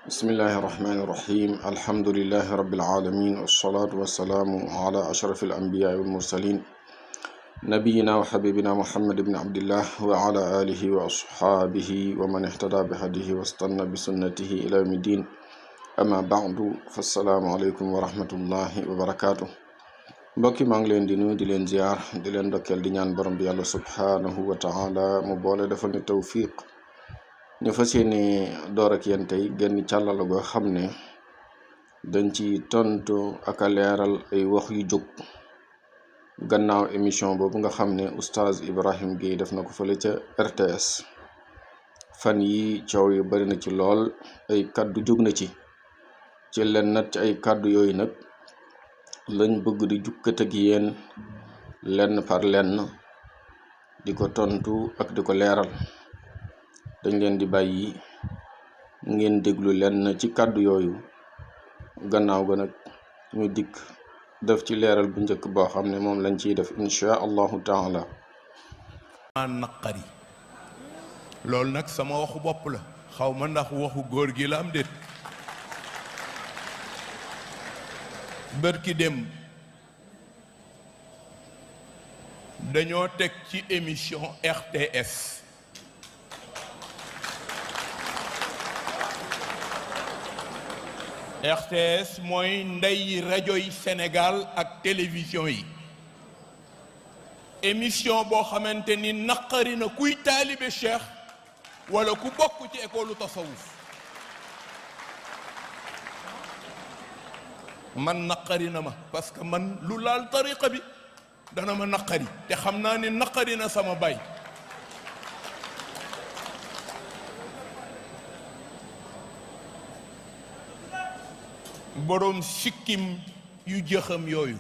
بسم الله الرحمن الرحيم الحمد لله رب العالمين والصلاة والسلام على أشرف الأنبياء والمرسلين نبينا وحبيبنا محمد بن عبد الله وعلى آله وأصحابه ومن اهتدى بهديه واستنى بسنته إلى يوم الدين أما بعد فالسلام عليكم ورحمة الله وبركاته mbokki maa ngi leen di nuyu di leen ziar di leen dokkeel di ñaan borom bi yàlla subhanahu wa taala mu boole defal ni tawfiq ñu fas yéene door ak yéen tey genn càllala goo xam ne dañ ci tontu ak a leeral ay wax yu jóg gannaaw émission boobu nga xam ne oustaz Ibrahim Gueye def na ko fële ca RTS fan yi coow yu bari na ci lool ay kaddu jóg na ci leen nat ci ay kaddu yooyu nag lañ bëgg di jukkat ak yéen lenn par lenn di ko tontu ak di ko leeral dañ leen di bàyyi ngeen déglu lenn ci kàddu yooyu gannaaw ga nag ñu dikk def ci leeral bu njëkk boo xam ne moom lañ ciy def insha allahu taala. naqari loolu nag sama waxu bopp la xaw ma ndax waxu góor gi la am déet. bërki dem dañoo teg ci émission RTS mooy ndey rajo yi Sénégal ak télévision yi émission boo xamante ni naqari na kuy taalibe cheikh wala ku bokk ci école tasawuf man naqari na ma parce que man lu laal tariqa bi dana ma naqari te xam naa ni naqari na sama baay boroom sikkim yu jëxam yooyu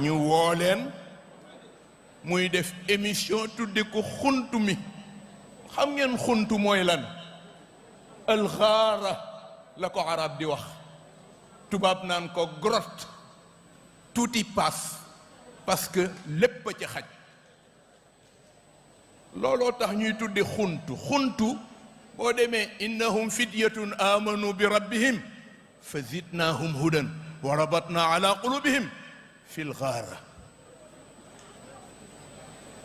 ñu woo leen muy def émission tudde ko xuntu mi xam ngeen xuntu mooy lan alxaara la ko arab di wax tubaab naan ko grotte tuuti paas parce que lépp a ci xaj looloo tax ñuy tudde xuntu boo demee innahum fityatun amanu bi rabbihim fa zidnahum hudan wa rabatna ala qulubihim fi lxaara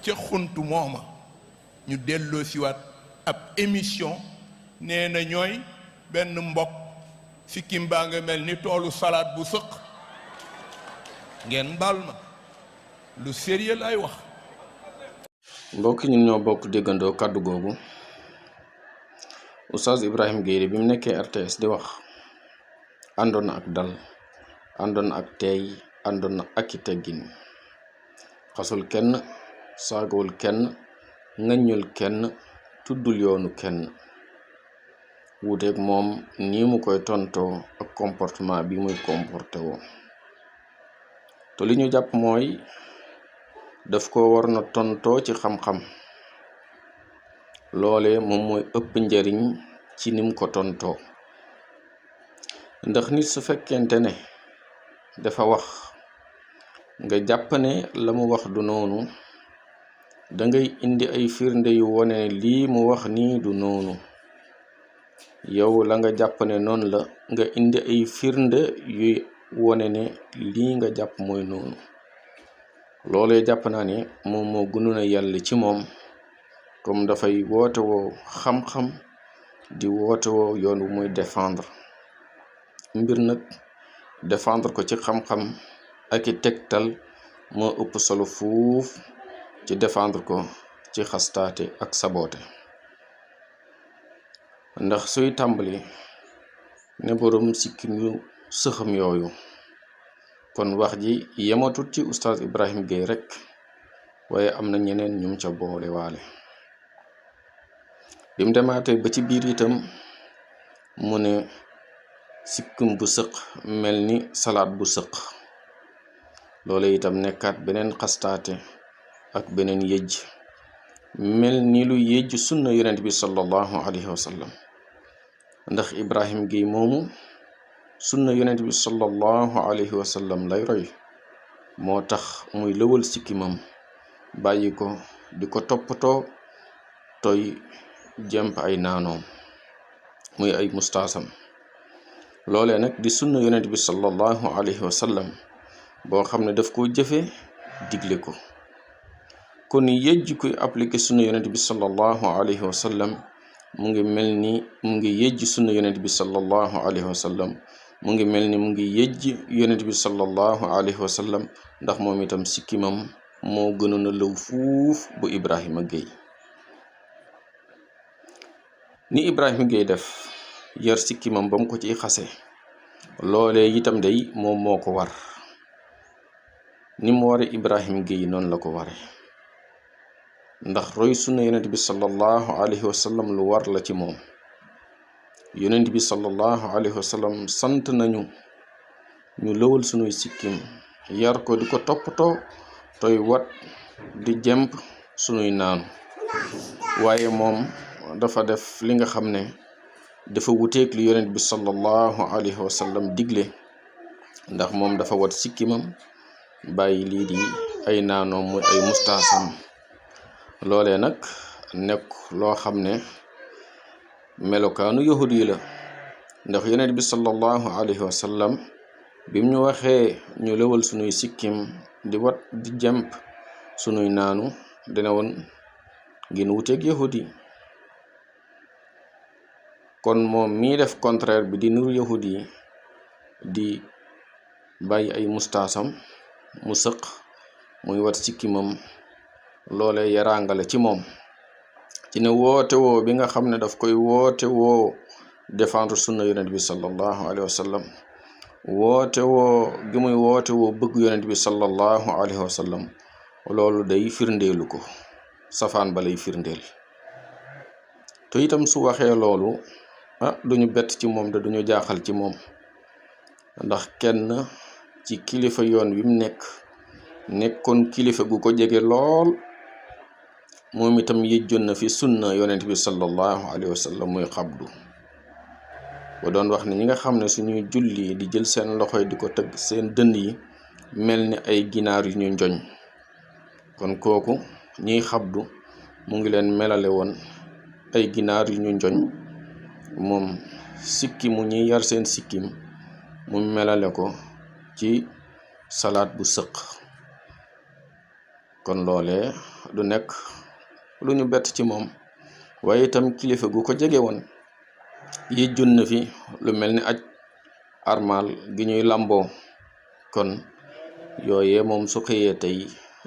ca xuntu mooma ñu delloo siwaat ab émission nee na ñooy benn mbokk sikkim baa nga mel ni toolu salaat bu sëq ngeen baal ma lu sérieux lay wax. mbokk ñun ñoo bokk déggandoo kàddu googu oustaz Ibrahim Gueye bi mu nekkee RTS di wax àndoon na ak dal àndoon na ak teey àndoon na ak i teggin xasul kenn saagawul kenn ngañul kenn tuddul yoonu kenn wuuteeg moom nii mu koy tontoo ak comportement bi muy comporté woo te li ñu jàpp mooy daf ko war na tontoo ci xam-xam loole moom mooy ëpp njariñ ci nim ko tontoo ndax nit su fekkente ne dafa wax nga jàpp ne la mu wax du noonu dangay indi ay firnde yu wone ne lii mu wax nii du noonu yow la nga jàpp ne noonu la nga indi ay firnde yu wone ne lii nga jàpp mooy noonu loolee jàpp naa ne moom moo gënoon a yàlla ci moom comme dafay woote woo xam-xam di woote woo yoon wu muy défendre mbir nag défendre ko ci xam-xam ak i tegtal moo ëpp solo fuuf ci défendre ko ci xastaate ak saboote ndax suy tàmbali ne boroom sikkim yu sëxam yooyu kon wax ji yematut ci oustaz Ibrahim Gueye rek waaye am na ñeneen ñum ca boole waale bi mu demaatee ba ci biir itam mu ne sikkim bu sëq mel ni salaat bu sëq loole itam nekkaat beneen xastaate ak beneen yëj mel ni lu yëj sunna yonent bi sallallahu alayhi wa sallam ndax Ibrahim Gueye moomu sunna yonent bi sallallahu alayhi wa sallam lay roy moo tax muy lëwal sikkimam bàyyi ko di ko toppatoo toy jemp ay naanoom muy ay mustaasam. loolee nag di sunna yonent bi sallallahu alayhi wa sallam boo xam ne daf koo jëfe digle ko. kon yëjj kuy appliqué sunna yonent bi sallallahu alayhi wa sallam mu ngi mel ni mu ngi yëjj sunna yonent bi sallallahu alayhi wa sallam mu ngi mel ni mu ngi yëjj yonent bi sallallahu alayhi wa sallam ndax moom itam sikkimam moo gënoon a lëw fuuf bu Ibrahima Gueye. ni Ibrahima Gueye def yar sikkimam ba mu ko ciy xase loolee itam day moom moo ko war. ni mu ware Ibrahima Gueye noonu la ko ware, ndax roy sunna yonent bi sallallahu alayhi wa sallam lu war la ci moom. yonent bi sallallahu alayhi wa sallam sant nañu ñu lëwal sunuy sikkim yar ko di ko toppatoo toy wat di jemp sunuy naanu. waaye moom dafa def li nga xam ne dafa wuteeg li yonent bi sallallahu alayhi wa sallam digle, ndax moom dafa wat sikkimam bàyyi lii di ay naanoom muy ay mustaasam. loolee nag nekk loo xam ne melokaanu yahud yi la, ndax yonent bi sallallahu alayhi wa sallam bim ñu waxee ñu lewal sunuy sikkim di wat di jemp sunuy naanu dina woon ngeen wuteeg yahud yi. kon moom mii def contraire bi di nuru yahud yi di bàyyi ay mustaasam mu sëq muy wat sikkimam, loole yaraangale ci moom ci ne woote woo bi nga xam ne daf koy woote woo défendre sunna yonent bi sallallahu alayhi wa sallam, woote woo gi muy woote woo bëgg yonent bi sallallahu alayhi wa sallam, loolu day firndeelu ko, safaan ba lay firndeel. te itam su waxee loolu duñu bett ci moom te duñu jaaxal ci moom, ndax kenn ci kilifa yoon wi mu nekkoon kilifa gu ko jege lool, moom itam yëjjoon na fi sunna yonent bi sallallahu alayhi wa sallam muy xabdu. ba doon wax ne ñi nga xam ne suñuy julli di jël seen loxoy di ko tëgg seen dënd yi mel ni ay ginaar yu ñu njoñ, kon kooku ñiy xabdu mu ngi leen melale woon ay ginaar yu ñu njoñ. moom sikkimu ñiy yar seen sikkim mu melale ko ci salaat bu sëq. kon loolee du nekk lu ñu bett ci moom, waaye itam kilifa gu ko jege woon yëjjoon na fi lu mel ni aj armal gi ñuy lamboo. kon yooyee moom su xëyee tey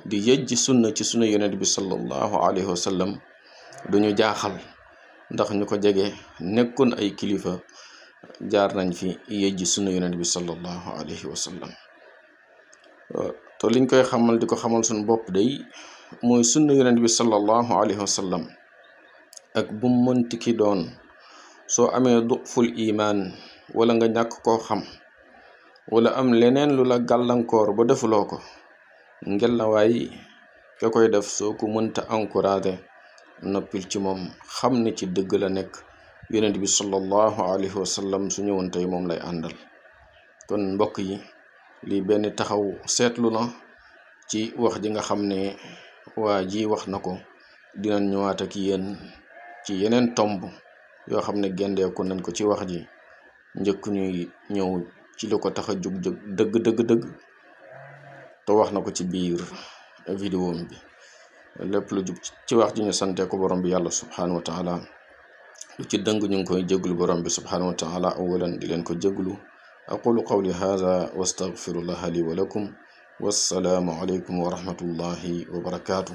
di yëjj sunna ci sunna yonent bi sallallahu alayhi wa sallam duñu jaaxal, ndax ñu ko jege nekkoon ay kilifa jaar nañ fi yëjj sunna yonent bi sallallahu alayhi wa sallam. te liñ koy xamal di ko xamal suñu bopp day mooy sunna yonent bi sallallahu alayhi wa sallam ak bu mënti ki doon, soo amee du'ful imaan wala nga ñàkk koo xam wala am leneen lu la gàllankoor ba defuloo ko, ngelawaay ka koy def soo ko mënta encouragé noppil ci moom, xam ne ci dëgg la nekk. yonent bi sallallahu alayhi wa sallam su ñëwoon tey moom lay àndal. kon mbokk yi, lii benn taxaw seetlu na ci wax ji nga xam ne waa ji wax na ko. dinañ ñëwaat ak yéen ci yeneen tomb yoo xam ne gendeeku nañ ko ci wax ji njëkk ñuy ñëw ci lu ko tax a jug dëgg te wax na ko ci biir vidéo bi. lépp lu jub ci wax ji ñu sante ko borom bi yàlla subhanahu wa taala, lu ci dëng ñu ngi koy jéglu borom bi subhanahu wa taala awalan di leen ko jéglu. aqulu qawli hadha wa astaghfirullaha li wa lakum. wassalaamu alaykum wa rahmatullahi wa barakatuh.